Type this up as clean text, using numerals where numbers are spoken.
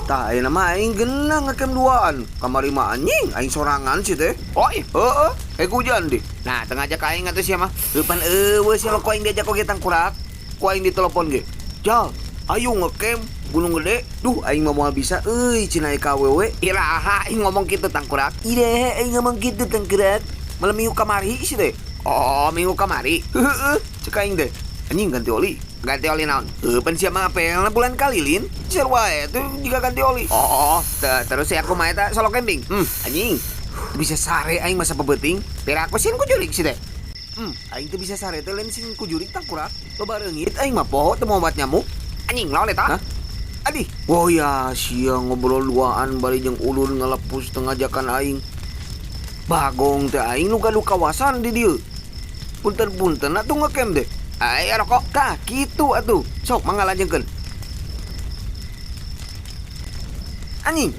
Tah ayeuna mah aing genah ngecamp duaan. Kamari mah anjing aing sorangan sih teh. Oh iya. Heeh, eh hujan deh. Nah, teu ngajak aing atuh sia mah. Eupan eueuh sia mah ku aing diajak oge tangkurak. Ku aing ditelepon ge. Jal, ayo ngecamp Gunung Gede. Duh, aing mah moal bisa euy cenah ka awewe. Iraha aing ngomong kitu tangkurak. Iraha aing ngomong kitu tangkurak. Malam minggu kamari sih teh. Oh, minggu kamari. Heeh, cek aing teh. Anjing ganti oli. Ganti oli naon? Pan sia mah apelna bulan kalilin. Sarua wae tuh jika ganti oli. Oh, terus ya aku mah eta solo camping. Anjing. Teu bisa sare aing masa pebeuting. Pira aku sieun ku jurig sih teh. Aing teu bisa sare teh lain sieun ku jurig tangkurak. Loba reungit aing mah poho teu mawa obat nyamuk. Anjing lawan eta? Hah? Adih. Oh ya, sia ngobrol duaan bari jeung ulun ngalepus teu ngajakan aing. Bagong teh aing nu gaduh kawasan di dieu. Punten-punten atuh ngecamp deh. Ay, rokok. Tah, kitu atuh. Sok mangga lanjengkeun. Anjing.